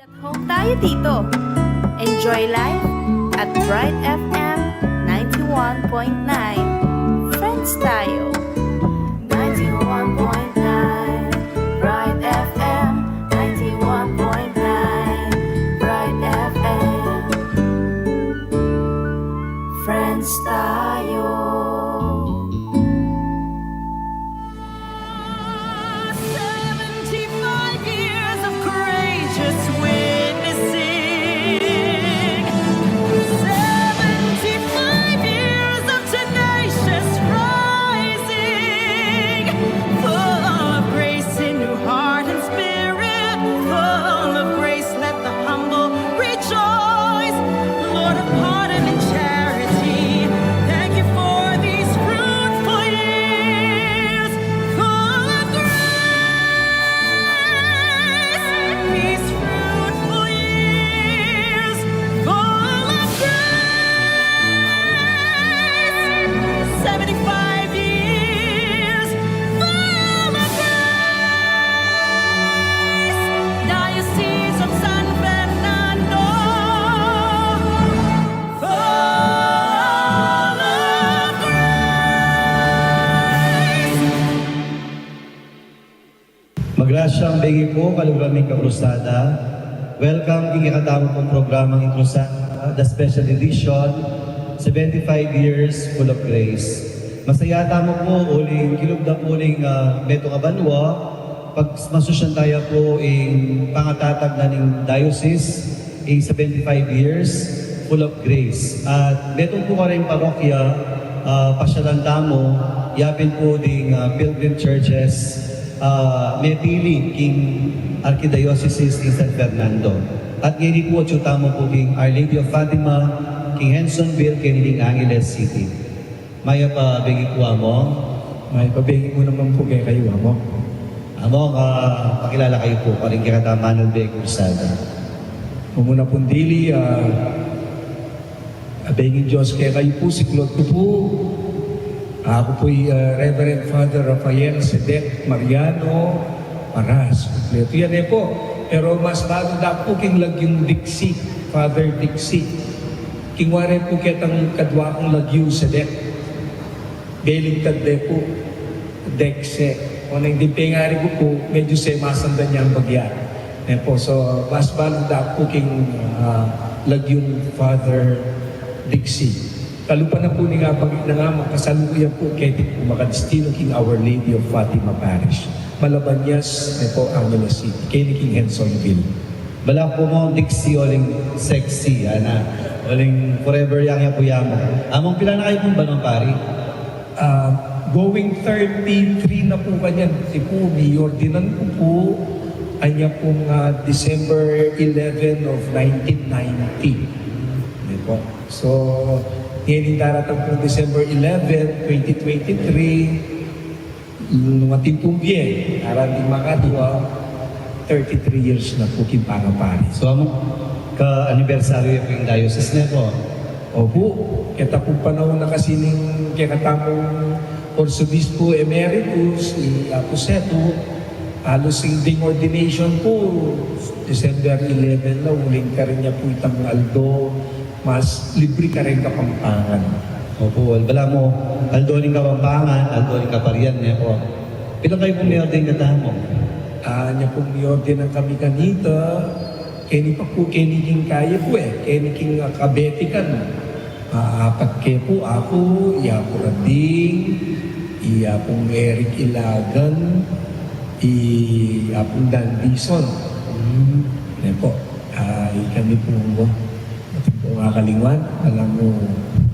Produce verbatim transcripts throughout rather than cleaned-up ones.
At home tayo dito. Enjoy life at Bright F M ninety-one point nine. Friends tayo. Ninety-one point nine Bright F M, ninety-one point nine Bright F M. Friends tayo. Seventy-five years of courageous witnessing. Seventy-five years of tenacious rising. Full of grace in your heart and spirit. Full of grace, let the humble rejoice. Lord of pardon and charity, thank you for these fruitful years. Full of grace, these fruitful years. Full of grace, seventy-five years. Full of grace, Diocese of San Fernando. Full of grace. Magrasyang bengi pu, kaluguran ming kakrusada. Welcome king kekatamu pung programang Inkrusada, the special edition, seventy-five years full of grace. Masaya tamu pu uling kilub da pu uling, ah, metung a banua, pagmasusyan taya pu ing pangatatag na ning diocese, ing seventy-five years full of grace. At metung pu karing parokya, ah, pasyalan tamu, yapin pu ding, ah, pilgrim churches, ah, mepili king Archdiocese king San Fernando. At ngeni pu atyu tamu pu king Our Lady of Fatima, king Hensonville, keni king Angeles City. Mayap a bengi pu, Among. Mayap a bengi mu naman pu kekayu, Among. Among, ah, pakilala kayu pu karing kekatamung Manalbe Cruzada. Mamuna pung dili, ah, a benging Dios kekayu pu, siklaud ku pu. Aku pu i, ah, Reverend Father Rafael Sedek Mariano Paras. Kumpletu yan e pu. Pero mas balu da pu king lagyung Diksi, Father Diksi. King wari pu ketang kadwa kung lagyu, Sedek. Beligtad de pu, Dekse. Oneng ding pengari ku pu, medyu semasandan yang bagya. Ne pu, so, mas balu da pu king, ah, lagyung Father Diksi. Kalupa na pu ning abang na nga, makasalukuyan pu keti pu makadistinu king Our Lady of Fatima Parish. Malabanyas, ne pu, Angeles City. Keni king Hensonville. Bala ku pu, Among, Diksi, uling sexy, ana. Uling forever yang ya pu yamu. Among, pila na kayu pung banua, pari? Ah, going thirty-three na pu kanyan. Kasi pu, miordinan ku pu, anya pung, ah, December eleven of nineteen ninety. Di po? So, ngeni daratang pung December eleven, twenty twenty-three, nung atin pung bie, atin makadwa, thirty-three years na pu king pangapari. So, Among, ka-anibersaryu ya pu ing diocese, ne pu? Opu, keta pung panaun na kasi ning kekatamung Arsobispo Emeritus, i Apu Setu, alus ing ding ordination pu, December eleven na, uling karin ya pu itang aldo, mas libri kareng Kapampangan. Opu, al-, balamu, aldo ning Kapampangan, aldo ning kaparian, ne pu. Pilan kayu pung miordinan katamu? Ah, anya pung miordinan kami kanita, keni pa pu, keni king kaya pu e, keni king, ah, Kabetikan. Ah, apat ke pu, aku, i Apu Rading, i Apung Eric Ilagan, i Apung Dan Dison. Hmm. Ne pu, ah, ikami pu, Atin pung akalingwan, alam mu.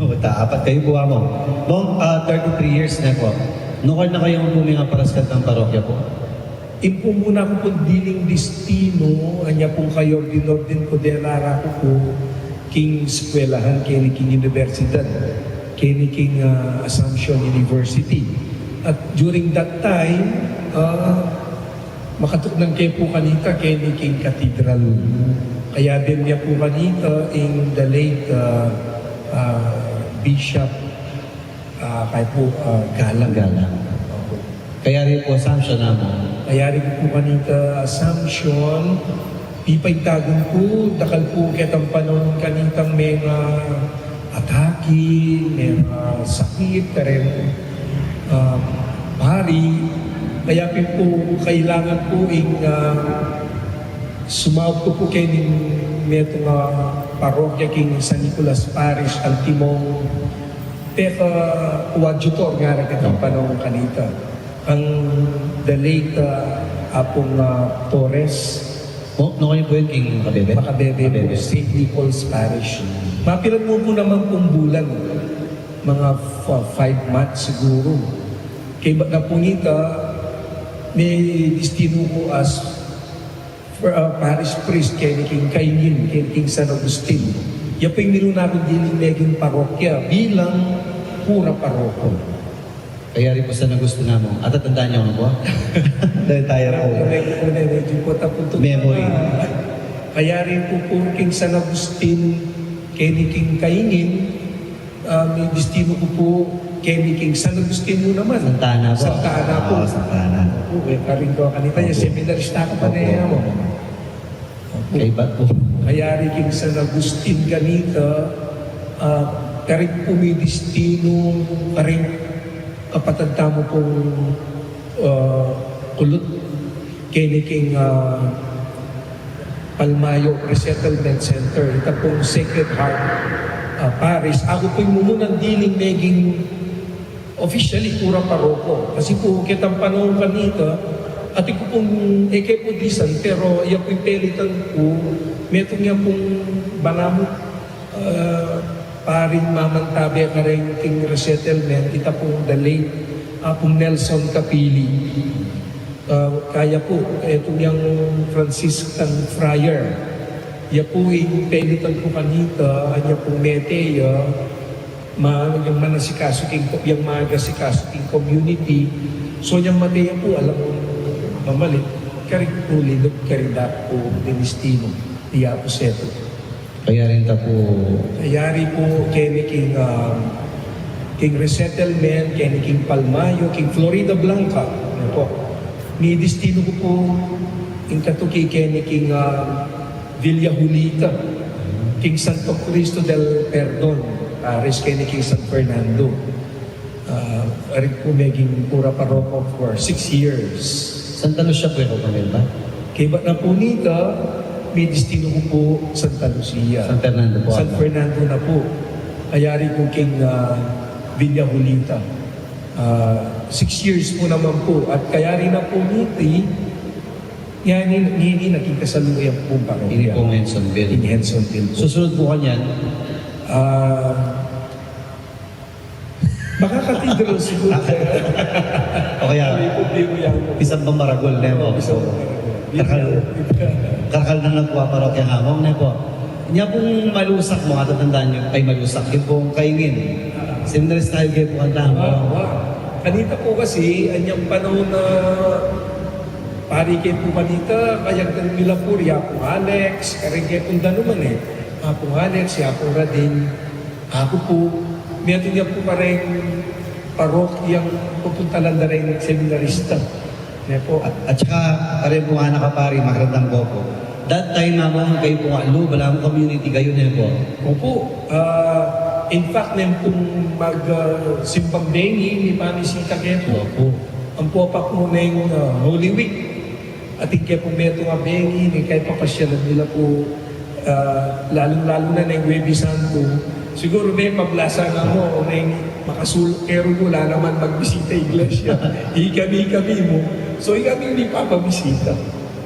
O, ta, apat kayu pu, Among. Among, ah, thirty-three years na pu. Nukad na kayu pu ming aparas kantang parokya pu? Ing pumuna ku pung diling distinu, anya pung kaordin-ordin ku de la raku pu, king eskwelahan, keni king universidad, keni king, ah, Assumption University. At during that time, ah, makatuknang ke pu kanita, keni king cathedral. Kaya din ya pu kanita ing the late, ah, ah, Bishop, ah, kaya pu, ah, Galang. Galang. Opo. Kayari pu Assumption, Among? Kayari ku pu kanita Assumption, Ipaintagun ku, dakal pu ketang panaun kanitang menga atake, menga sakit, kareng, ah, pari. Kaya pin pu, kailangan pu ing, ah, sumaup ku pu kening metung a parokya king San Nicolas Parish, Antimong, peka coadjutor ngara ketang panaun kanita. Kang the late, ah, Apung, ah, Torres. O, nukarin pu yun, king Makabebe? Makabebe pu, Makabebe. Saint Nicholas Parish. Mapilan mu pu naman pung bulan, mga f-, five months siguro. Kaybat na pu nita, midistinu ku as, ah, parish priest keni king Kaingin, keni king San Agustin. Ya pu ing minuna kung diling meging parokya bilang kura paroko. Kayari pu San Agustin, amo. Atatandaan yu, amo? Dahil tayo po. Kayari pu, medyo pu, medyo pu, tapos ito. Memory. Kayari pu pu king San Agustin, keni king Kaingin, ah, midistinu ku pu keni king San Agustin mu naman. Santa Ana po. Santa Ana po. Ah, Santa Ana. Opu, e, karin ku kanita, e, seminarista ku pa ne, amo. Opu. Kaybat pu. Kayari king San Agustin kanita, ah, karin pu midistinu, karing kapatad tamu pung, ah, kulot, keni king, ah, Palmayo Resettlement Center, ita pung Sacred Heart, ah, Parish. Aku pu'y mumunang diling meging officially kura paroko. Kasi pu, ketang panaun kanita, atin ku pung, e ke pu disan, pero iya pu'y pelitan ku, metung ya pung balamu, ah, paring mamantabe kareng king resettlement, ita pung the late, ah, Apung Nelson Capili. Ah, kaya pu, etung yang Franciscan friar. Ya pu ing pelitan ku kanita, anya pung mete ya, ma-, yang manasikasu king ko-, yang magasikasu king community. So, yang mete ya pu, alang mamali, karin pu linub, karin da pu dinistinu, ya pu setu. Kayari ta pu. Kayari pu keni king, ah, king resettlement, keni king Palmayo, king Floridablanca, ne pu. Midistinu ku pu ing katuki keni king, ah, Villa Julita, king Santo Cristo del Perdon, pares keni king San Fernando. Ah, ari pu meging kura paroko for six years. Santa Lucia pu e ku pamilbat? Kaybat na pu nita, midistinu ku pu Santa Lucia. San Fernando pu. San Fernando na pu. Kayari ku king, ah, Villa Julita. Ah, six years pu naman pu. At kayari na pu niti, ngeni, ngeni na king kasalukuyan pung parokya. Ini pung Hensonville. Ini Hensonville pu. Susunod pu kanyan? Ah, baka cathedral siguro. O kaya, isang pamaragul, ne pu? Isang pamaragul. Karakal, karakal na nagpaparokya nga mu, ne pu? Nya pung Malusak mu, atatandaan yu, ay, Malusak, ing pung Kaingin. Seminarista yu ke pu kanita mu. Wa, wa. Kanita pu kasi, anyang panaun na pari ke pu kanita, kayag da nila pu, ya pung Alex, karing ke pung danuman e. Apung Alex, ya pung Radin. Aku pu, metung ya pu kareng parokyang pupuntalan da reng seminarista. Ne pu. At, at saka, kareng pung anak a pari, makarandam ku pu. That time, among kayu pu nga lu, balamu community kayu, ne pu? Opu. Ah, in fact, neng pung mag, ah, simbang bengi, mipamisita ke pu. Opu. Ampo pa pu neng, ah, Holy Week. Atin ke pung metung a bengi, ne, kaya papasyalan nila pu, ah, lalung-lalu na neng Huwebes Santo. Siguru ne, pablasan na mu, neng makasuluk ke rugu, ala naman magbisita iglesia. Ikami-kami mu. So, ikami mipapabisita.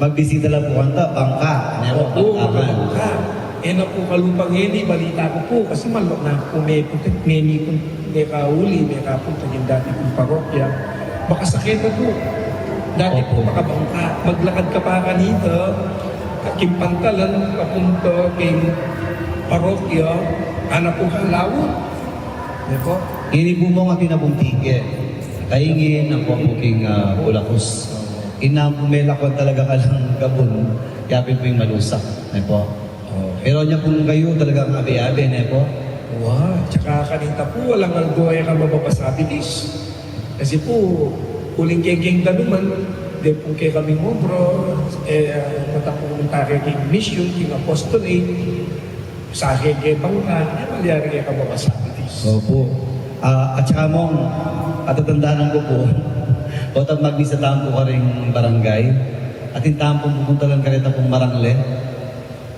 Magbisita la pu kanita, bangka. Ne pu, opu, bangka. Bangka. E na pu kalupa ngeni, balita ku pu, kasi malu na pu, me pu, me ni pu, mekauli, mekapunta king dati kung parokya. Makasakit na pu. Dati pu, opu, makabangka. Maglakad ka pa kanita, king pantalan, papunta king parokya, ana pu ka laut. Ne pu? Ini pu mu nga kinabuntige. Kaingin, ampo pu king, ah, Bulacos. Ina pu, melakuan talaga kalang gabun, yapin pu ing Malusak. Ne pu? O, pero nya pung kayu talagang abe-abe, ne pu? Wa, tsaka kanita pu, alang aldo e ka mababasabitis. Kasi pu, uling keng danuman, Depun kekami miyembro, e, matapunan ta ke king misyun, king apostolate, sa ke ke bangka, e, malyari ke kababasa, bitis. Opu. A, at saka mong, atatandanan ku pu, otan magmisa tamu pu karing barangay, atin tamu pung pupuntalan kareta pung marangle.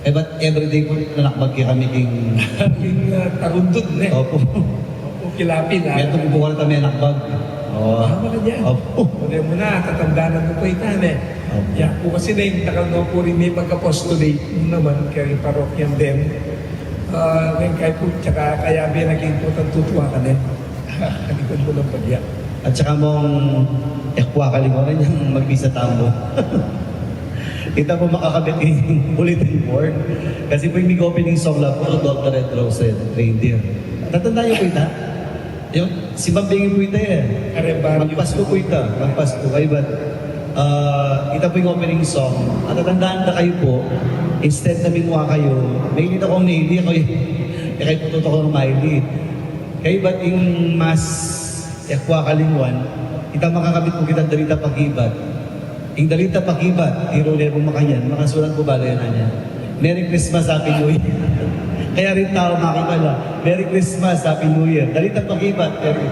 E, ba't everyday pu, nanakbag ke kami king King, a, Tarundun, ne? Opu. Opu, kilapin, a. Metung pu kareta menakbag. O. A, makanyan. Opu. Pwede mu na, tatandanan mu pa ita, ne? Opu. Ya pu kasi ne, ing takal no pu rin mipag-apostolate mu naman keng parokya den. A, neng kaya pu, tsaka kaya bina king importante tutuwa ka, ne? Kalikwan mu nang bagya. At saka mong, e ku akalingwan yang magmisa tamu. Ita pu makakabit ing bulletin board. Kasi pu ing mig-opening song la pu, Rudolph the Red-Nosed Reindeer. Tatandanan yu pu ita? Yung, si Bambing pu ita, e. Are, baryo. Magpasko pu ita. Magpasko. Kaybat, a, ita pu ing opening song. At tatandanan da kayu pu, instead na mimua kayu, maili da kung maili kayu. E kayu pu tutukan maili. Kaybat ing mas, e ku akalingwan, ita makakabit pu kita dalita pakibat. Ing dalita pakibat, tiru ne pu makanyan, makasulat pu bale na niya. Merry Christmas, Happy New Year. Kaya rin tau makakala, Merry Christmas, Happy New Year. Dalita pakibat, Merry.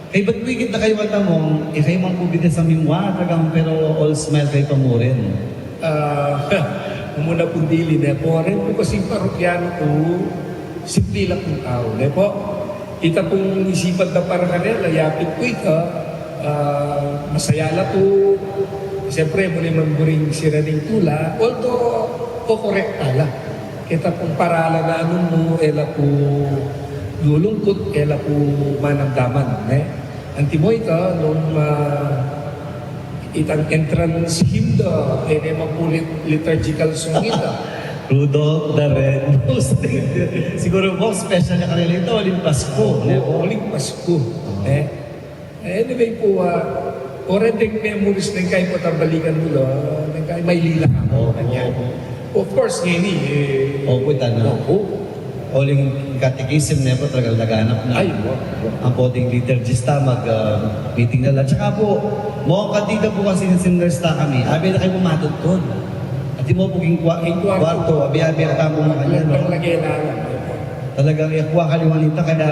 Kaybat pu ikit na kayu at among, e kayu man pu bida sa mimua, talagang pero all smile kayu pa mu rin. A, umuna pung dili, ne pu, ren pu kasing parokyano ku, simple la pung tau, ne pu. Ita pung isipan da para karela, yapit pu ita, a, masaya la pu. Siyempre, mu ne man buring sira ning tula, although, kokorekta la. Keta pung paralan na nanu mu, e la pu lulungkut, e la pu manamdaman, ne? Antimo ita, nung, a, itang entrance hymn da, e ne man pu lit-, liturgical song ita. Rudolph the Red-Nosed Reindeer. Siguru pu, special ya karela ita, uling Pasko, ne? O, uling Pasko, ne? Anyway pu, a, already memories neng kaya pu tambalikan mu la, neng kaya mailila ka pu, o, kanya. O, o. Of course, ngeni, e. Opu, ita na. Opu. Uling catechism ne pu, talagang laganap na. Ay, wa, wa. Ampo ding liturgista mag, a, meeting na la. Tsaka pu, mong kantita pu kasi ning singers ta kami. Abi na kayu pu matudtud. At di mu pu king kwa-, king kwarto, abi-abi tamu makanyan, no? Talagang e ku akalingwan ita, kaya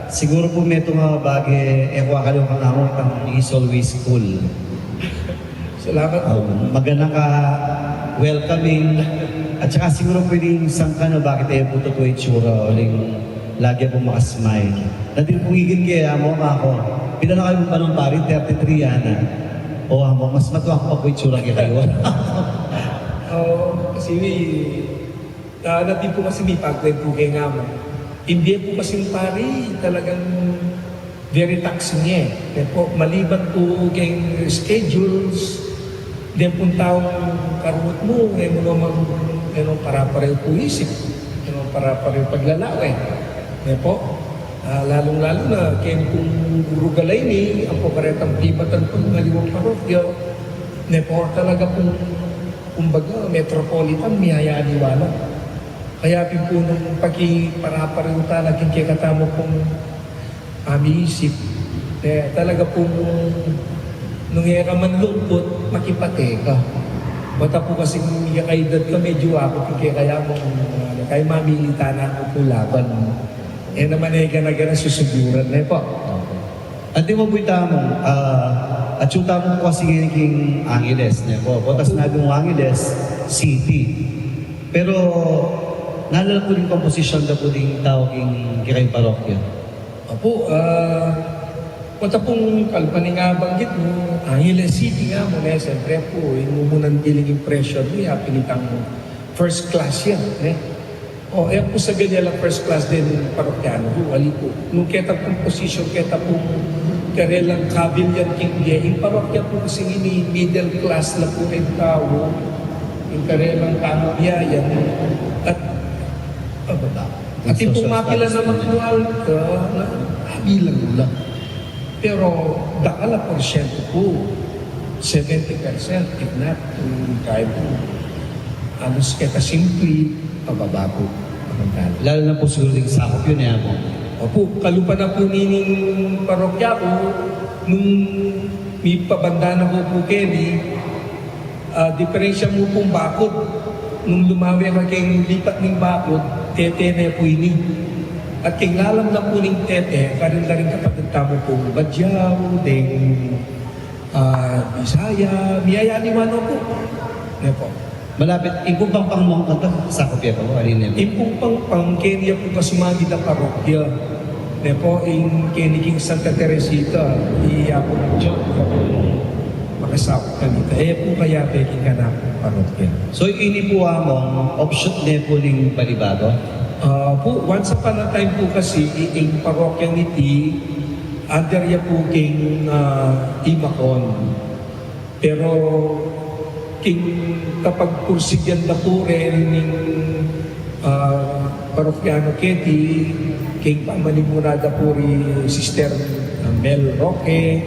siguru pu metung a bage, e ku akalingwan kang amu, itang It's Always Cool. Salamat pu. Um, maganaka, welcoming, at saka siguru pu ing sangkan a bakit e pu tutu itsura, uling lagi pung makasmile. Dati pung ikit ke, amu, ako, pila na kayu pung panung pari, thirty-three ya na. O, amu, mas matua pa pu itsura ke kayu. O, kasi, a, dati pu kasi mipagkwentu ke nga mu. Ing bie pu kasing pari, talagang very taxing e. Kaya pu, maliban pu keng schedules, deng pung taung karungut mu, e mu naman, e no, pare-parehu pu isip, e no, pare-parehu paglalawe. Kaya pu, a, lalung-lalu na, keng pung rugal a ini, ampo karetang pibatan pung aliwang parokya, ne pu, talaga pung, kumbaga, metropolitan, miyayaliwa na. Kaya pin pu nung pakipare-parehu tana king kekatamu pung pamiisip, e, talaga pung nung e ka man lungkut, makipate ka. Bata pu kasi nung ika-edad ka, medyu aku king kekaya mung, a, kaya mamili tana mu pu laban. E naman e gana-gana susuguran, ne pu? Antimo pu ita mu, a, atsu tamu pu kasi ngeni king Angeles, ne pu? Opu. Otas na pu ing Angeles City. Pero, nanu la pu ding komposisyon da pu ding tau king kekayung parokya? Opu, a, otas pung kalupa ning banggit mu, Angeles City nga mu, ne, siyempre pu, ing mumunang diling impresyon mu, ya pin itang first class ya, ne? O, e pu sabian ya lang first class deng parokyanu ku, ali pu. Nung keta pung posisyon, keta pung karelang kabil yan king bie, ing parokya pu kasi ngeni middle class la pu ring tau, ing karelang pamamie yan, at, a, baba. At ing pung social mapilan status naman pu, alta, na, abilang mu la. Pero dakal a porsyento pu, seventy percent, if not, mm, kaya pu, halos keta simple, pababa pu. Lalu na pu siguru ding sakup yu, e, amu. Opu, kalupa na pu nining parokya ku, nung Mipabanda na ku pu keni, ah, diferensya mu pung bakud. Nung lumawe ka keng lipat ning bakud, tete ne pu ini. At keng lalam na pu ning tete, karin-karin kapatad tamu pung Badjao, deng, ah, Bisaya, miyayaliwa na pu. Ne pu. Malapit, ing pung Pampang mong kanta, sakup ya pu, ali ne pu. Ing pung Pampang, keni ya pu kasumagid a parokya. Ne pu, ing keni king Santa Teresita, iya pu John, iya pu makasaup kanita. E pu kayabe king kanakung parokya. So, ini pu among offshoot ne pu ning Balibago? Ah, pu, once upon a time pu kasi, i-, ing parokyang iti, under ya pu king, ah, Imacon. Pero king kapagpursigyan da pu rin ning, ah, parokyano keti, king pamanimuna da pu ri Sister, ah, Mel Roque,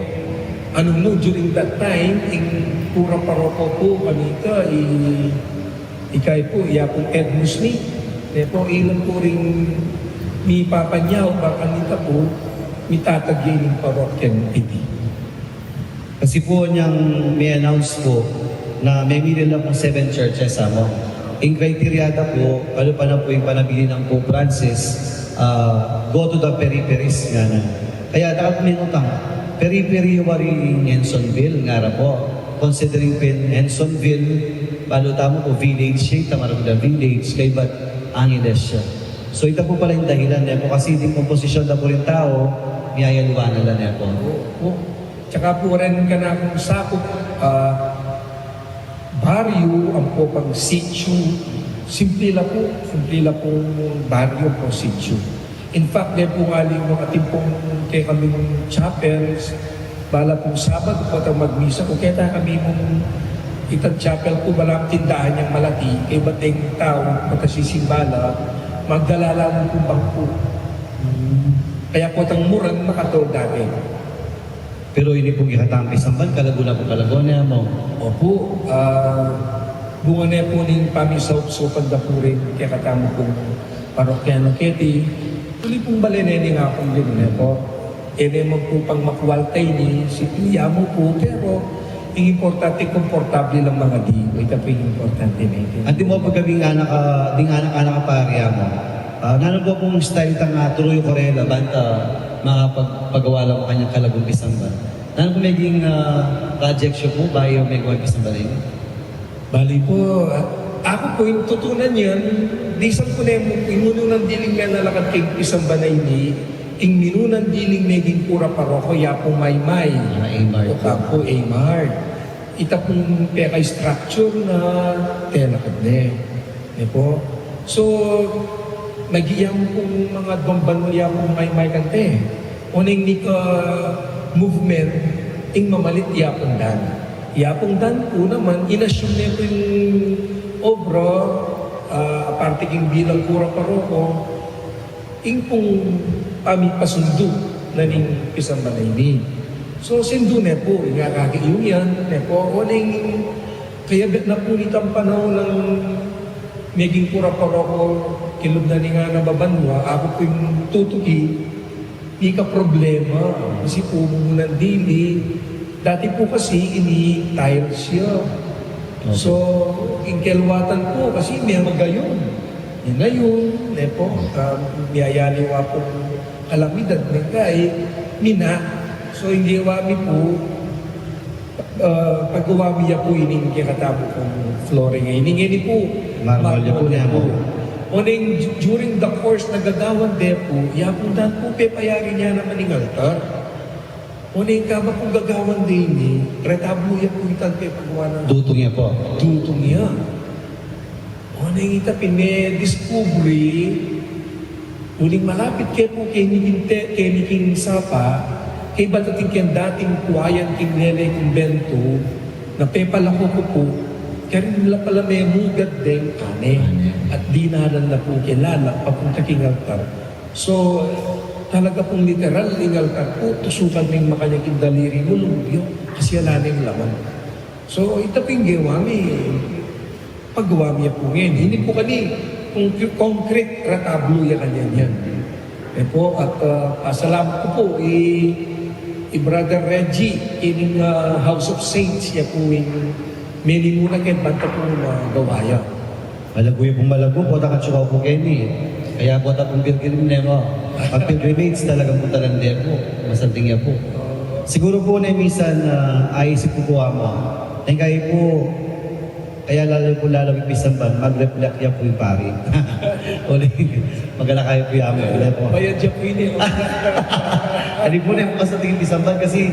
anung nu, during that time, ing kura paroko pu kanita, i, ikay pu, iya pung Ed Musni, ne pu, ila pu ring mipapanyaw, ba kanita pu, mitatag ya ning parokya iti. Kasi pu, nyang me-announce pu na memili la pung seven churches among. Ing criteria da pu, kalupa na pu ing panabilin nang Pope Francis, ah, go to the peripheries, ngana. Kaya dapat mengutang, periphery wari ing Hensonville, ngara pu. Considering pin Hensonville, balu tamu pu village ya, ita maragul a village, kaybat Angeles ya. So, ita pu pala ing dahilan, ne pu, kasi ding komposisyon da pu ring tau, miyayaliwanan la, ne pu. Opo. Tsaka pu rin kanakung sakup, ah, baryo ampo pang sitio. Simple la pu, simple la pung baryo ampo sitio. In fact, de pu ngali makatimpong kekaming chapels, bala pung Sabado, pota magmisa ku, keta kami mung itang chapel ku, bala tindahan yang malati, kaybat deng tau, pota sisimba la, magdala la mu pung bangku. Kaya potang muran, makatol dati. Pero ini pung kekatang pisamban, kalago na pu, kalago ne among. Opo, ah, bunga ne pu ning pamisaup-saupan da pu rin kekatamu pung parokyano keti. Tuli pung bale ne ning akung din ne pu. E ne man pu pang makwalta ini, simple ya mu pu, pero ing importante, komportable lang mangadi. Ita pu ing importante ne. Anti mo pagkabing anak, ah, ding anak-anak a pari among. Ah, nanu pu pung style tang turu yu karela, banta makapagpagawa la makanyan kalagung pisamban. Nanu pu meging, ah, project yu pu bayu megawa ing pisamban ini? Bale pu, ah, aku pu ing tutunan yan, disan ku ne mu, ing minunan diling menalakad king pisamban a ini, ing minunan diling meging kura paroko ya pu Maymay. Ah, Aymar pu. O ka pu, Aymar. Ita pung peka-structure na telakad ne. Ne pu. So, nagiyam pung manga domban ya pu Maymay kante. Oneng nika movement, ing mamalit ya pung dan. Ya pung dan pu naman, in-assume ne pu ing obra, ah, aparte king bilang kura paroko, ing pung pamipasundu na ning pisamban a ini. So, sindu ne pu, ing akakit yu yan, ne pu, oneng kayabet na pu nitang panaun nang meging kura paroko king lub na ning anak a banua, aku pu ing tutuki, nika problema, kasi pu munan dili, dati pu kasi ini tiles ya. Okay. So, ing kelwatan pu kasi miyamagayun. Ing ayun, ne pu, ah, miyayaliwa pung kalamidad, ne kay, mina. So, ing gewa mi pu, ah, pagawa mi ya pu ining kekatamu pung flooring. Ining ini pu, marmol ya pu, marmol ya pu. Oneng du-, during the course na gagawan de pu, ya pu dan pu pepayari ne naman ing altar. Oneng kaba pung gagawan de ini, retablo ya pu itang pepagawa na. Dutung ya pu. Dutung ya. Oneng ita pin me-discover, uling malapit ke pu keni king te-, keni king sapa, kaybat atin keng dating kuayan king lele kumbentu, na pepalako ku pu, karin la pala memugad deng kane. Kane. At dinalan na pu ke lala, papunta king altar. So, talaga pung literal, ing altar pu, tusukan meng makanyan king daliri mu, lumubyo, kasi ala neng laman. So, ita pin gewa mi, pagawa mi ya pu ngeni. Ini pu kani, concre-, concrete retablo ya kanyan yan. E pu, at, ah, pasalamat ku pu, i, I Brother Reggie, ining, ah, House of Saints, ya pu ing meni muna keng banta pu na gawa ya. Malago ya pung malago, pota katsukaw pu keni. Kaya pota pung pilgrim ne mo. Pag pilgrimage talagang puntalan de pu. Masanting ya pu. Siguro pu ne minsan, ah, aisip ku pu, Among. Tengkay pu, kaya lalo pu lalo ing pisamban, mag-reflect ya pu ing pari. Uling, magalakay pu ya, Among, ne pu. Bayad ya pu ini, oh. Adi pu ne, masanting ing pisamban kasi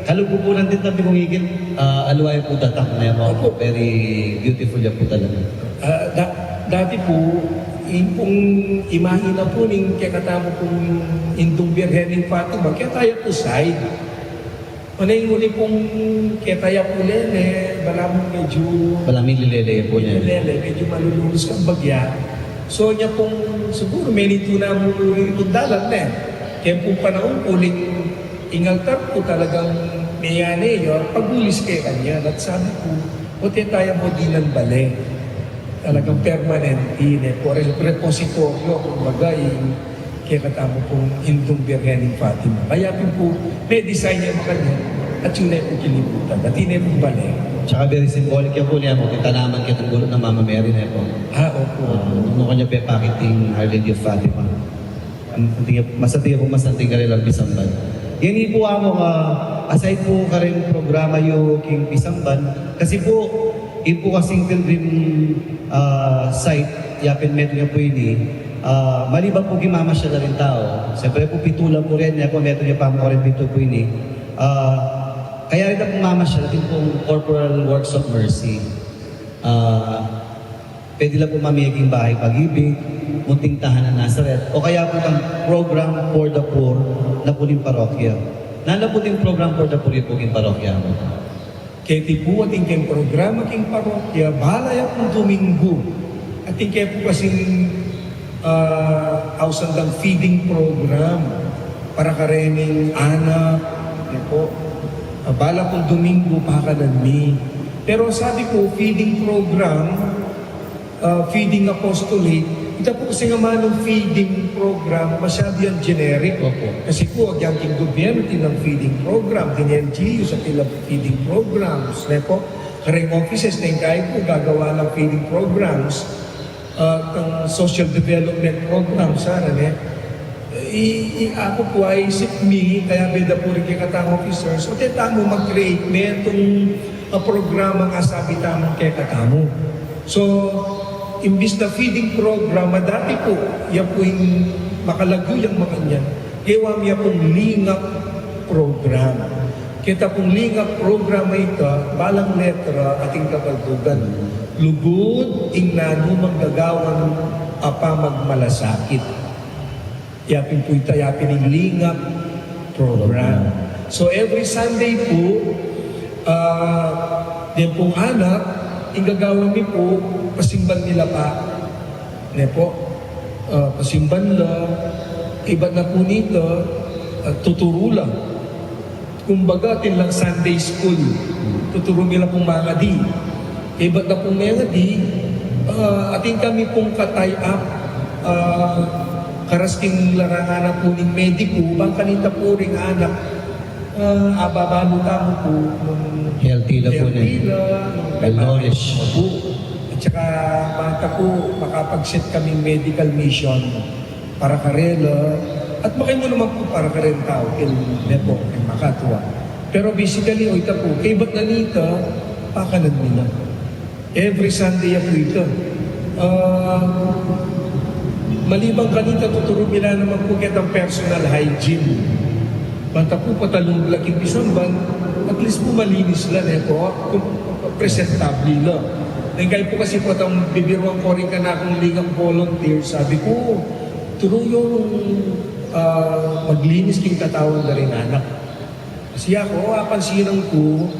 kaluguran din tabi kung ikit, ah, aliwa ya pu tatak ne mo. Opo. Very beautiful ya pu talaga. Ah, da-, dati pu, ing pung imahe na pu ning kekatamu pung Indung Birhen ning Fatima, keta ya pu side. Manayun uli pung keta ya pu lele, balamu medyu, balamu lele ya pu lele. Lele, medyu malulunus kang bagya. So, nya pung siguru, meni tuna mu uli pung dalan ne. Kaya pung panaun pu uling ing altar pu talagang meyane ya, pagulis kekanya. At sabi ku, o, teta ya mu dinan bale. Talagang permanente, ne pu, re-, repositoryo, kumbaga, ing kekatamu pung Indung Birhen ning Fatima. Kaya pin pu, me-design ya makanyan, at yun ne pu kilibutan, at yun ne pu bale. Tsaka very symbolic ya pu, ne mo, itanaman ketang gulu nang Mama Mary, ne pu. Ah, opo, opo. Ah, nung kanya pepakit ing Our Lady of Fatima. Masanting ya, masanting ya pu, masanting karelang pisamban. Ngeni pu, Among, ah, aside pu kareng programa yu king pisamban, kasi pu, ing pu kasing pilgrim, ah, site, yapin metung ya pu ini, ah, maliban pu king mamasyal la ring tau, siyempre pu, pitu la pu rin, ya pu, metung ya pa mu kareng pitu pu ini, ah, kaya rita pung mamasyal, atin pung Corporal Works of Mercy. Ah, pwede la pu mamie king Bahay Pag-ibig, munting Tahanan Nazaret, o kaya pu itang Program for the Poor na pu ning parokya. Nanu la pu iting Program for the Poor yu pu king parokya mu? Keti pu, atin keng programa king parokya, bala ya pung Dominggu. Atin ke pu kasing, ah, ausan dang feeding program para karening anak, ne pu. Ah, bala pung Dominggu, pakanan mi. Pero sabi ku, feeding program, ah, feeding apostolate, ita pu kasing amanung feeding program, masyadu yang generic. Opo. Kasi pu, agyang king gobyernu, atin lang feeding program, king L G Us, atin lang feeding programs, ne pu? Kareng offices, neng kai pu, gagawa lang feeding programs, ah, kang social development programs, sana, ne? I, i, aku pu, aisip mi, kaya beda pu rin kekatang officers, o, teta mu mag-create metung, ah, programa a sabi tamung kekatamu. So, imbis na feeding program, a dati pu, ya pu ing makalagyu yang makanyan, gewa mi ya pung lingap program. Keta pung lingap program a ita, balang letra ating kabaldugan. Lugud ing nanumang gagawan a pamagmalasakit. Yapin pu ita, yapin ing lingap program. So, every Sunday pu, ah, den pung anak, ing gagawan mi pu, pasimban mi la pa. Ne pu, ah, pasimban la, ibat na pu nita, ah, tuturu la. Kumbaga, atin lang Sunday school. Tuturu mi la pung mangadi. Ibat na pung mengadi, ah, atin kami pung ka-tie up, ah, karas king larangan na pu ning mediku, bang kanita pu ring anak, ah, ababalu tamu pu, nung healthy la pu, healthy la, nung well-nourished. Opu. At saka, bang ta pu, makapag-set kaming medical mission para karela, at makanyan mu naman pu para kareng tau, el nepo, el makatua. Pero basically, o ita pu, kaybat na nita, pakanan mi na. Every Sunday ya pu ita. Ah, maliban kanita, tuturu mi la naman pu ketang personal hygiene. Bang ta pu, patalung la king pisamban, at least pu malinis la, nepo, kum-, presentable la. Neng kai pu kasi patang bibiruan ku ring kanakung lingap volunteer, sabi ku, "Turu yung, ah, maglinis king katawan da ring anak." Kasi aku, o, apansinan ku,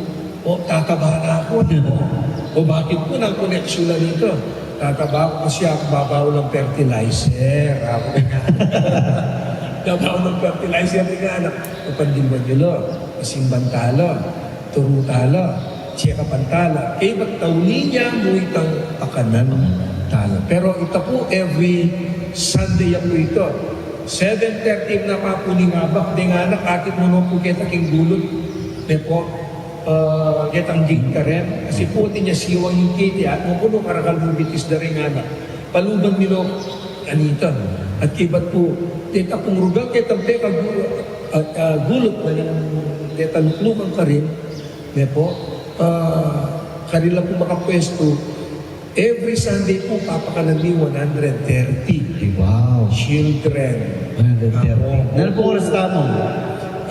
o, tataba na aku, ano? O, bakit pu, nanu koneksyon na nita? Tataba aku kasi aku babaw lang fertilizer. Aku na nga. Babaw lang fertilizer, ring anak. Kapandilwan yu la, pasimban ta la, turu ta la, check-upan ta la. Kaybat tauli nya mu itang pakanan ta la. Pero ita pu, every Sunday ya pu ita. Seven thirty na pa pu ning abak, deng anak, akit mu no pu keta king gulut. Ne po, ah, ketang gate karen. Kasi pu, atin ya siwang ing gate, at mu pu no, karakal mu bitis da ring anak. Paluban mi no, anita. At kibat pu, deta pung ruga, ketang peka gu-, ah, ah, gulut na ning deta luklukan karin. Ne po, ah, karin la pu makapwestu. Every Sunday pu, papakanan mi one hundred thirty Wow. children. One hundred thirty. Apo. Nanu pung oras tamu?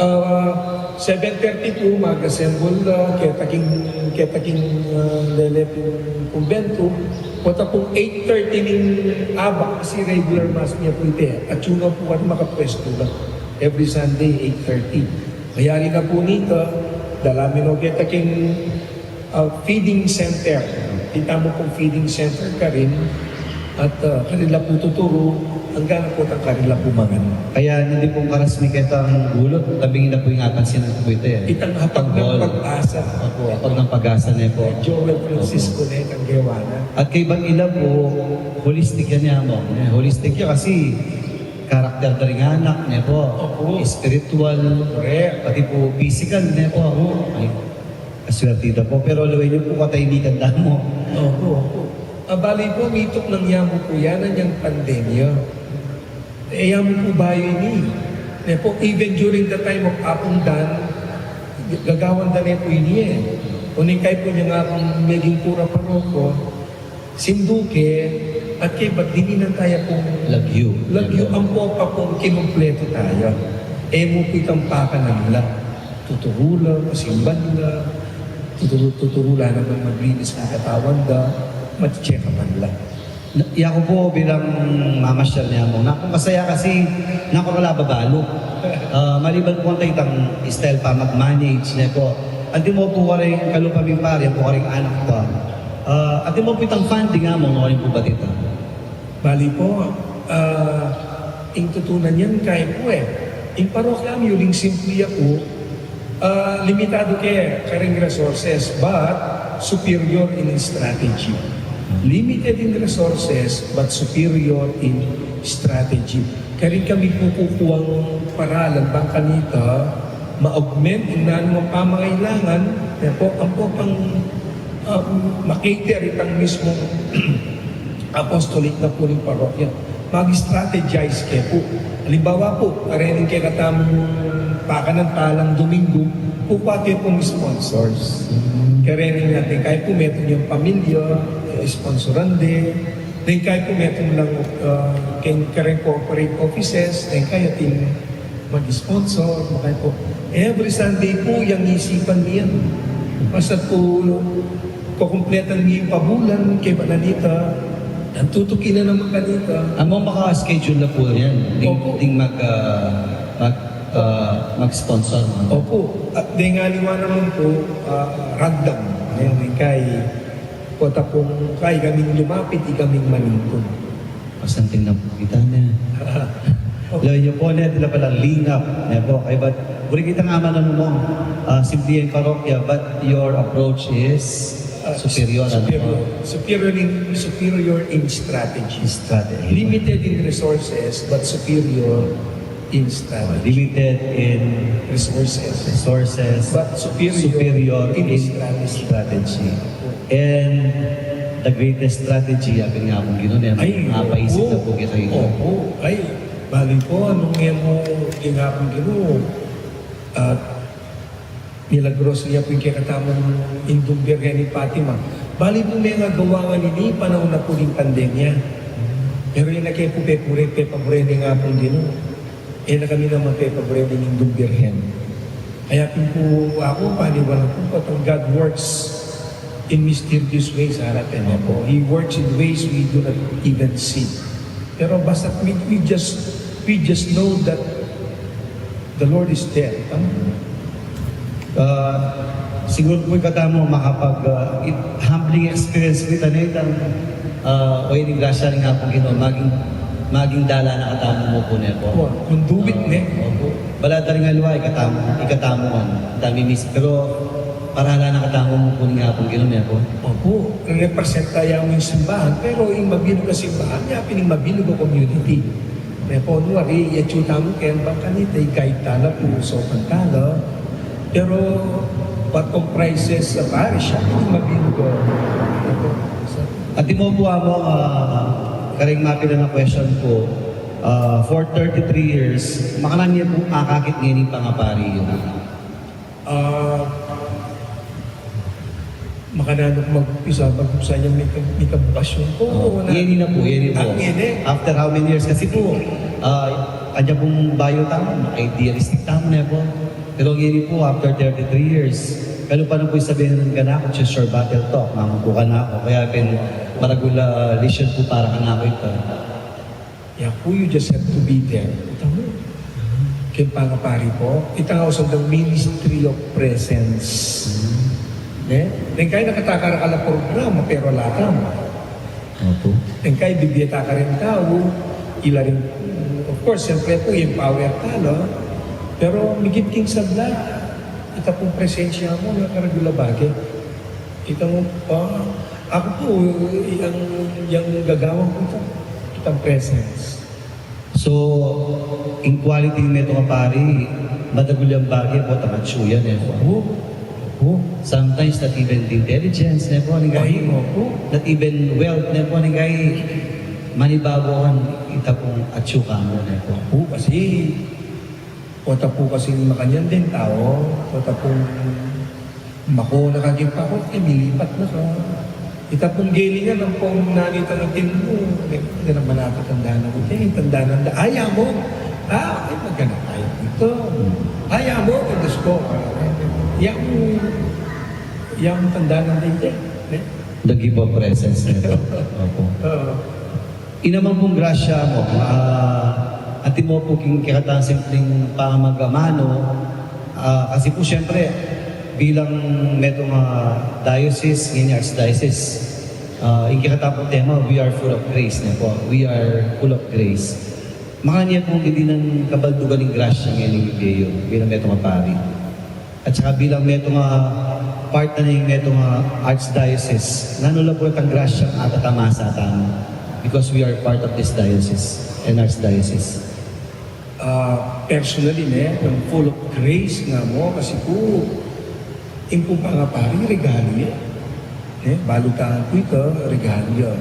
Ah, seven thirty pu, mag-assemble, ah, keta king, keta king, ah, lele pung kumbentu. Pota pung eight thirty ning abak, kasi regular mass ne pu ita. At yun na pu, at makapwestu la. Every Sunday, eight thirty. Mayari na pu nita, dala mi no keta king ah, feeding center. Kita mu pung feeding center karin, at, ah, karin la pu tuturu, anggang na pu tang karin la pu mangan. Kaya nandin pung karas mi ketang gulut, tabi na pu ing apansinan ku pu ita, eh. Itang Hapag ng Pag-asa. Opo, Hapag ng Pag-asa ne po. Joel Francisco ne, itang gewa na. At kaybat ila pu, holistic ya, Among, eh. Holistic ya kasi karakter da ring anak ne po. Opo. Spiritual. Correct. Pati pu physical ne po. Opo. Ay, Aswerti da pu, pero lawen yu pu katahimikan da mu. Opo, opo. Ah, bali pu, mituknang ya mu pu yan, inyang pandemya. E, ya mu pu bayu ini. Ne pu, even during the time of Apung Dan, gagawan da ne pu ini, e. Uling kaya pu inyang Apung meging kura paroko, sinduke, at kaybat dininan taya pung lagyu. Lagyu, ampo pa pung kinumpletu taya. E mu pu itang pakanan la. Tuturu la, pasimban la, tuturu, tuturu la naman maglinis ing katawan da, ma-check-upan la. Na, yaku pu bilang mamasyal ne, Among, naku masaya kasi naku kalababalu. Ah, maliban pu kanta itang style pa mag-manage ne po. Antimo pu karing kalupa ming pari, pu karing anak pa. Ah, antimo pu itang funding, Among, no, karin pu ba ita? Bali po, ah, ing tutunan yan kaya pu e. Ing parokya mi uling simple ya pu, ah, limitadu ke karing resources but superior in strategy. Limited in resources but superior in strategy. Karin kami pu kukuang paralan bang kanita ma-augment ing nanumang pamangailangan, ne po, ampo pang, ah, ma-cater itang mismung apostolate na pu ning parokya. Mag-strategize ke pu. Alimbawa pu, karening kekatamung pakanan palang Domingo, kukua ke pung sponsors. Karening atin kaya pu metung yang pamilya, eh, sponsoran de. Deng kaya pu metung lang, ah, keng, kareng corporate offices, deng kaya atin mag-sponsor, makaya pu. Every Sunday pu, yang isipan mi yan. Basta pu, kukumpletan mi ing pabulan, kaya ba nanita, ang tutuki na naman kanita. Among maka-schedule na pu yan. Ding, Opo. ding mag, ah, mag, ah, mag-sponsor, no? Opo. At deng aliwa naman pu, ah, random. Ayan, kay, kota pung, kay kaming lumapit, ikaming maningkod. Pasanting na pu kita ne. Lawen yu pu ne, tila palang lingap ne pu. Kaybat, buri kita nga man, Among, ah, simple yang parokya, but your approach is Ah, superior, ano superior, po? Superior in, superior in strategy. Strategy. Limited in resources, but superior in strategy. Limited in Resources. resources, But superior superior in in strategy. strategy. And the greatest strategy, sabi nga pong Ginoo, ne, Ay, mapaisip opo. na po kita yun. Opo. Ay, bali po, nung emo ginapang Ginoo, at milagros ya po ing kekatamung Indung Birhen ning Fatima. Bali po, mengagawa ngan ini, panahun na po ning pandemya. Pero e na ke po pepure, pepabure ning Apung Ginoo. E na kami naman pepabure ning Indung Birhen. Kaya pin po ako, paniwala po, patang God works in mysterious ways, harap na po. He works in ways we do not even see. Pero basta we, we just, we just know that the Lord is there. Tama? Ah, siguro po katamu makapag, ah, it-, humbling experience po ita, ne, itang, ah, o, ini grasya ning Apung Ginoo, maging, maging dala na katamu mu po, ne po. Opo, conduit, ne? Opo. Bala ta ring aliwa, ikatamu, ikatamu man. Dami mis-, pero parala na katamu mu po ning Apung Ginoo, ne po. Opo, representa ya mu ing simbahan, pero ing mabilug a simbahan, ya pin ing mabilug a community. Kaya po, nu, ari, i-atyu tamu keng bang kanita, i-guide tala pu, saupan tala. Pero, what comprises a parish, siya, ini mabigo. Antimo pu, amo, ah, karing mapilan a question pu, ah, for thirty-three years, makananu ya pung akakit ngeni pangapari yu? Ah, makananu ku mag-umpisa, mag-umpisa niya, mika, mika bokasyon ku. Oh, na, ngeni na pu, ngeni pu. Ah, ngeni. After how many years? Kasi pu, ah, kanya pung bayu tamu, idealistic tamu ne pu. Pero ngeni pu, after thirty-three years, kalupa na pu ing sabian kanaku, it's just your battle talk, ngan pu kanaku. Kaya pin, maragul a, ah, lesson pu para kanaku ita. Ya pu, you just have to be there. Ita mu, keng pangapari pu, ita nga usan dang ministry of presence. Hmm. Ne? Deng kai nakatakar ka la programa, pero ala tamu. Opo. Deng kai bibie ta karing tau, ila rin, of course, siyempre pu, i-empower tala. Pero migit king sabla, ita pung presensya mu, nakaragul a bage. Ita mu, ah, aku pu, yang, yang gagawan ku ita, itang presence. So, ing quality ning metung a pari, madagul yang bage pu, atyu ya ne pu. Opo. Opo. Sometimes not even intelligence ne pu, ning kai. Ay, opo. Not even wealth ne pu, ning kai. Manibabawan, ita pung atyu ka mu ne pu. Opo, kasi Pota pu kasing makanyan deng tau, pota pung mako na ka king pakut, e, milipat na ka. Ita pung geli ngan ampong nanita na tinmu, e, e, na manatandaan na ku, e, tandaan na, ay, amo, ah, ay, magana tayo dito. Ay, amo, e, Diyos ko, yang, yang tandaan na dito, e. Nag-iba presence nito. Opo. Oo. Ina man pung grasya mu, ah, antimo pu king kekatang simpleng pamag-amanu, ah, kasi pu siyempre, bilang metung a diocese, ngeni archdiocese, ah, ing kekatang pung tema, we are full of grace, ne pu. We are full of grace. Makanyan pu ing dinan kabaldugan ning grasya ngeni king bie yu, bilang metung a pari. At saka bilang metung a part na ning metung a archdiocese, nanu la pu retang grasyang atatamasa tamu? Because we are part of this diocese and archdiocese. Ah, personally, ne, I'm full of grace nga mu, kasi pu, ing pung pangapari, regalu ya. E, balutan ku ita, regalu ya.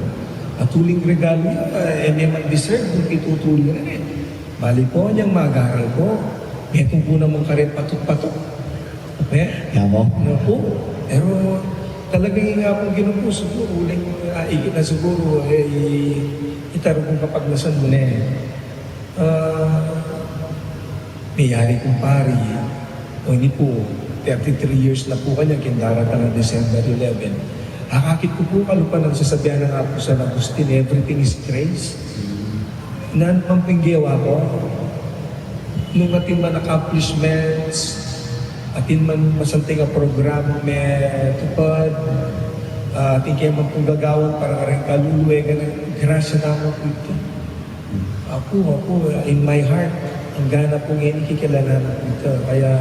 At uling regalu ya, e, e ne man deserve, kung ituturing na, e. Bali pu, inyang mag-aral ku, metung pu naman karin patuk-patuk. E? Tama. Naku, pero talagang ing Apung Ginu pu, siguru, uling, ah, ikit na siguru, e, i-, ita rung kapagnasan mu ne. Ah, meyari kung pari, o ini pu, thirty-three years na pu kanyan, king daratang a December eleven. Akakit ku pu, kalupa nang sasabian nang Apung San Agustin, "Everything is grace." Nanu man pung gewa ku, nung atin man accomplishments, atin man masanting a programa metupad, ah, atin ke man pung gagawan para kareng kalulu, e, gana, grasya na mu pu ita. Aku, aku, in my heart, anggana pu ngeni kikilalanan ku ita. Kaya,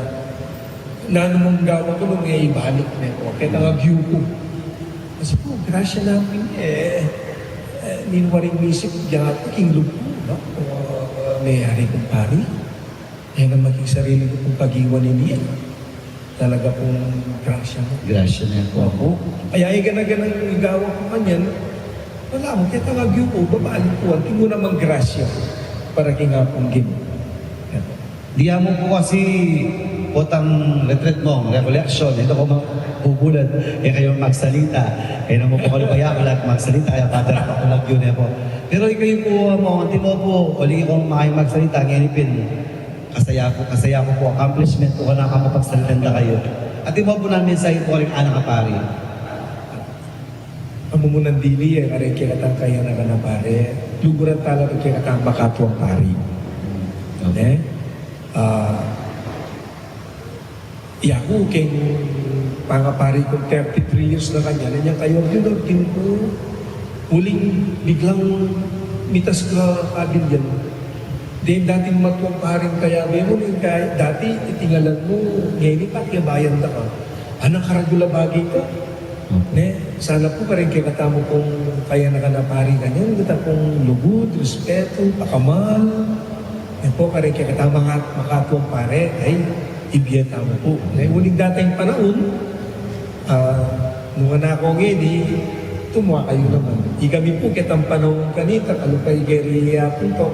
nanu mang gawan ku nung e ibalik ne pu, keta nga agyu ku. Kasi pu, grasya na pu ini, e, e, ninu waring misip, dinan ku king lub ku, no? O, meyari kung pari. E naman king sarili ku pung pag-iwan ini, e. Talaga pung grasya mu. Grasya ne pu. Opo. Kaya, e, gana-ganang igawa ku kanyan, ala mu, keta nga agyu ku, babalik ku, antimo namang grasya para king Apung Ginu. Dinan mu pu kasi potang retreat mu, recollection, e, ita ku mabubulan, e kayu magsalita. E naman pu kalupa ya, ala magsalita, kaya Father, aku lagyu ne pu. Pero ikayu pu, Among, antimo pu, uling aku makanyan magsalita, ngeni pin, kasaya ku, kasaya ku pu, accomplishment ku, kanaku makapagsalitan da kayu. Antimo pu nang mensahe pu karing anak a pari? Amumunan dili, e, kareng kekatang kayanakan a pari, luguran tala pu kekatang makatuang pari. Okay. E? Ah, yaku, keng pangapari kung thirty-three years na kanyan, inyang kayu, kinurtin ku, uling biglang mitas ka kabilyan. Deng dating matuang paring kayabe mu, ning kai, dati titingalan mu, ngeni patyabayan da ka. Anang karagul a bage ita. Ne, sana pu karing kekatamu pung kayanakan a pari kanyan, keta pung lugud, respetu, pakamal. Ne pu, karing kekatamu a makatuang pari, ay, ibie tamu pu. Ne, uling datang panaun, ah, nung anak ko ngeni, tumua kayu naman. Ikami pu, ketang panaun kanita, kalupa, igeri ya pu to.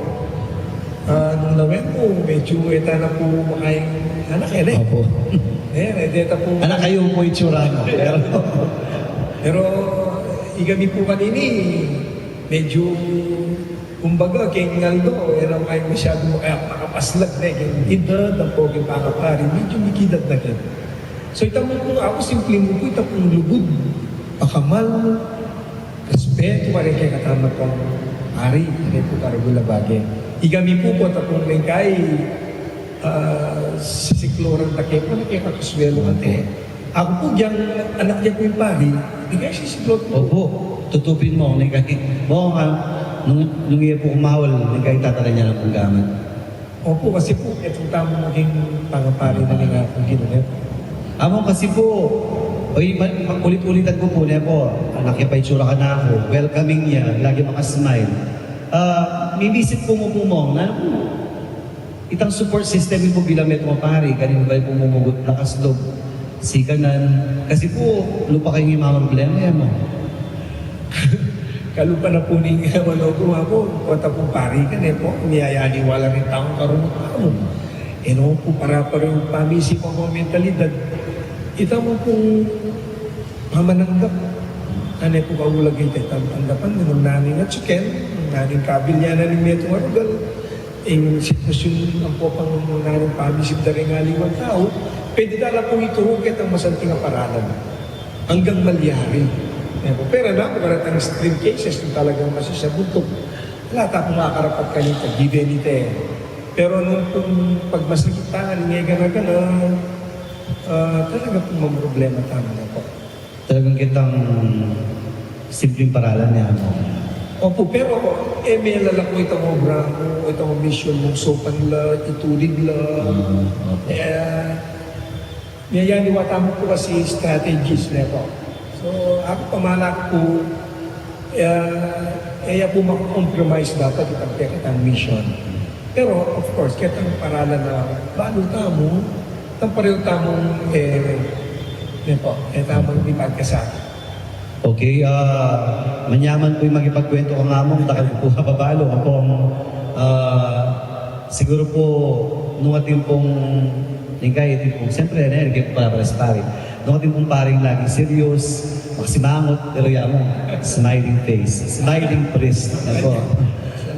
Ah, nung lawen pu, medyu e ta na pu makaing anak, e, ne? Opo. E, e, deta pu. Anak kayu pu itsura, no? Pero, pero, ikami pu kanini, medyu, kumbaga, keng aldo, e na kayu masyadu maka-, makapaslag, ne, keng edad, ampo keng pangapari, medyu mikidad na keng. So, ita mu pu, aku, simple mu pu, ita pung lugud, pakamal, respetu, karing kekatamu pung pari, ne pu, karagul a bage. Ikami pu, pu, ita pung mengkai, ah, sisikluran ta ke pu, ne, kekakasuelu kate. Aku pu, yang anak ya pu ing pari, ne, kaya sisikluran pu. Opo, tutu pin mu, ne, kaya, mu, ah, nung, nung iya pu kumaul, ne, kaya tatanan ya na pung gamat. Opo, kasi pu, itang tamu maging pangapari na ning Apung Ginu, ne? Among, kasi pu, oy, ma-, ma-, ulit-ulitan ku pu, ne pu, anak ya pa itsura kanaku, welcoming ya, lagi makasmile. Ah, mibisit pu mu pu, Mong, na, itang support system yu pu bilang metung a pari, karin bai pu mumugut lakas lub, sikanan, kasi pu, lupa kayu ing mamroblema ya, Mong. Kalupa na pu ning, wala pu aku, kota pu pari ka, ne pu, miyayaniwala rin tamu karungutan. E no pu, para-parehu pamisipan o mentalidad. Ita mu pung pamananggap. Ane pu kaulagan ita, tanggapan, nung naning atsuken, nung naning kabilyanan ning metung a rugal, ing sitwasyun ampo pang nung naning pamisip da ring aliwang tau, pwede da la pung ituru ketang masanting a paralan. Anggang malyari. Ayan po. Pero na, kung karetang extreme cases, kung talagang masasabuntuk, wala ta pung makakarapat kanita, given ita e. Pero nung pung pagmasakit ta, nung e gana-gana, ah, talaga pung mamroblema tamu na po. Talagang kitang simpleng paralan niya, ano? Opo, pero e, melala ko itang obra mu, itang mission mu, saupan la, itulid la. Ah, opo. E, miyayaniwala tamu pu kasi strategies, ne po. So, aku pamana ku pu, e, e ya pu maka-compromise dapat itang kekatang mission. Pero, of course, ketang paralan a balu tamu, itang parehu tamung, e, ne po, e tamung ipagkasakit. Okay, ah, manyaman pu ing makipagkwentu kang Among, dakal ku pu mababalu, Among, ah, siguru pu, nung atin pung, nung atin pung, siyempre, ne, nung atin pung pari, nung atin pung paring laging serious, makasimangot, pero ya mu, smiling face, smiling priest, ne po.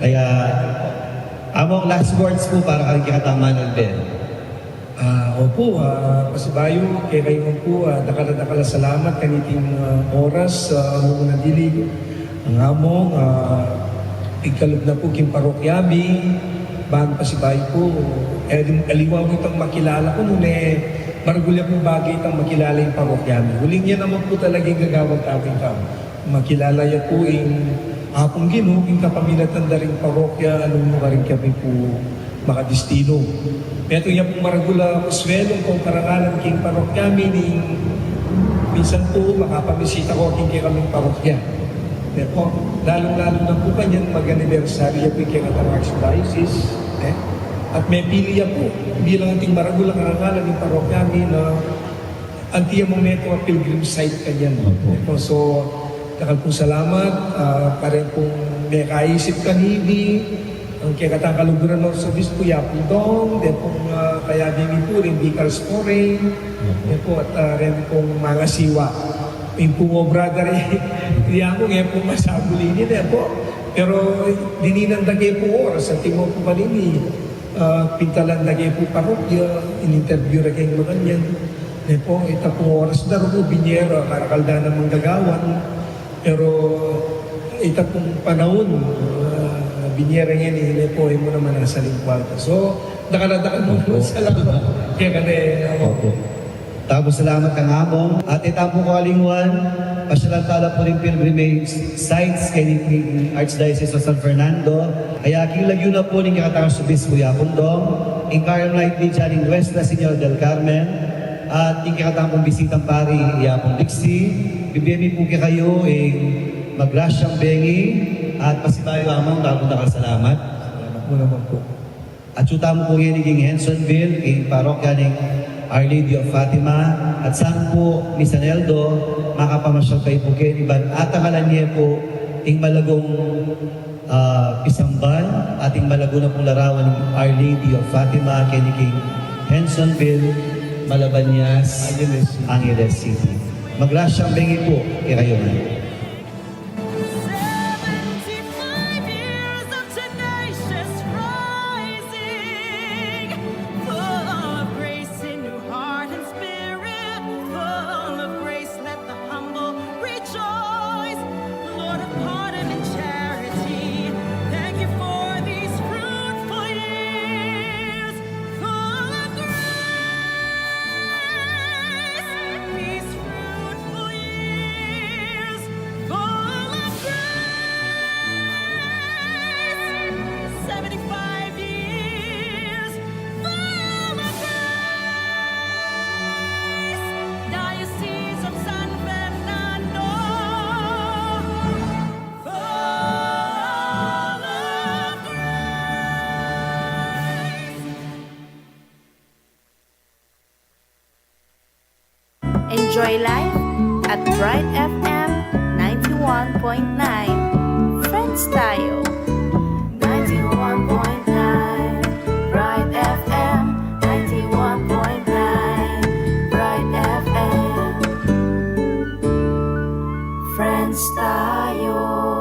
Kaya, Among, last words pu para kang kekatang Manalben. Ah, opo, ah, pasibayu, kekayu pu, ah, dakal a dakal a salamat kaniting, ah, oras, ah, nung nadilig, ang Among, ah, pigkalub na pu king parokya mi, ban pasibayu pu, e, aliwa mu itang makilala ku, nune, maragul ya pung bage itang makilala ing parokya mi. Uling ya naman pu talaga ing gagawan tamu, itang makilala ya pu ing Apung Ginu, ing kapaminatan da ring parokya, nung nukarin kami pu makadistinu. Metung ya pung maragul a kasuelu kung karangalan king parokya mi ning minsan pu makapamisita ko king kekaming parokya. Ne po, lalung-lalu na pu kanyan mag-anibersaryu ya pu ing kekatang archdiocese, e. At mepili ya pu bilang ating maragul a karangalan ning parokya mi na anti ya mu metung a pilgrim site kanyan. Opo. Opo, so, dakal pung salamat, ah, kareng pung mekaisip kanini, ing kekatang kaluguran a arsobispu, i Apung Dong, deng pung, ah, kayabe mi pu, reng Vicar's Foreign, opo, deng pu, at, ah, reng pung mangasiwa. Ing pung obra da ri, di aku, ngeni pu masabul ini, deng pu. Pero, dininan da ke pu oras, anti mo pu kanini. Ah, pintalan da ke pu parokya, in-interview ra keng makanyan. Ne po, ita pung oras da ru pu, binye ra, karakal da namang gagawan. Pero ita pung panaun, ah, binye ra ngeni, ne po, e mu naman asaling kuarta. So, dakal a dakal mu pu salamat. Kaya ka na, e, ako. Opo. Dakal pung salamat kang Among. At e tamu pu kaligtaan, pasyalan tala pu ring pilgrimage sites keni king Archdiocese of San Fernando. Kaya king lagyu na pu ning kekatang Arsobispu i Apung Dong, ing Carmelite Mission ning Nuestra Señora del Carmen, At ing kekatamung bisitang pari, iya pung Dixie, bibie mi pu kekayu ing magrasyang bengi at pasibayu amang dakal a dakal a salamat. Salamat mu naman pu. Atyu tamu pu ngeni king Hensonville, king parokya ning Our Lady of Fatima, at sana pu, Misan Eldo, makapamasyal kayu pu keni ban atakalan ye pu ing malagung, ah, pisamban at ing malagu na pung larawan ning Our Lady of Fatima keni king Hensonville, Malabanias, Angeles City. Angeles City. Magrasyang bengi pu kekayu ngan. Seventy-five years of tenacious rising, full of grace in your heart and spirit, full of grace, let the humble rejoice. Lord of pardon and charity, thank you for these fruitful years, full of grace. These fruitful years, full of grace. Seventy-five years, full of grace. Diocese of San Fernando, full of grace. Enjoy life at Bright F M ninety-one point nine. Friends tayo. Ninety-one point nine Bright F M, ninety-one point nine Bright F M. Friends tayo.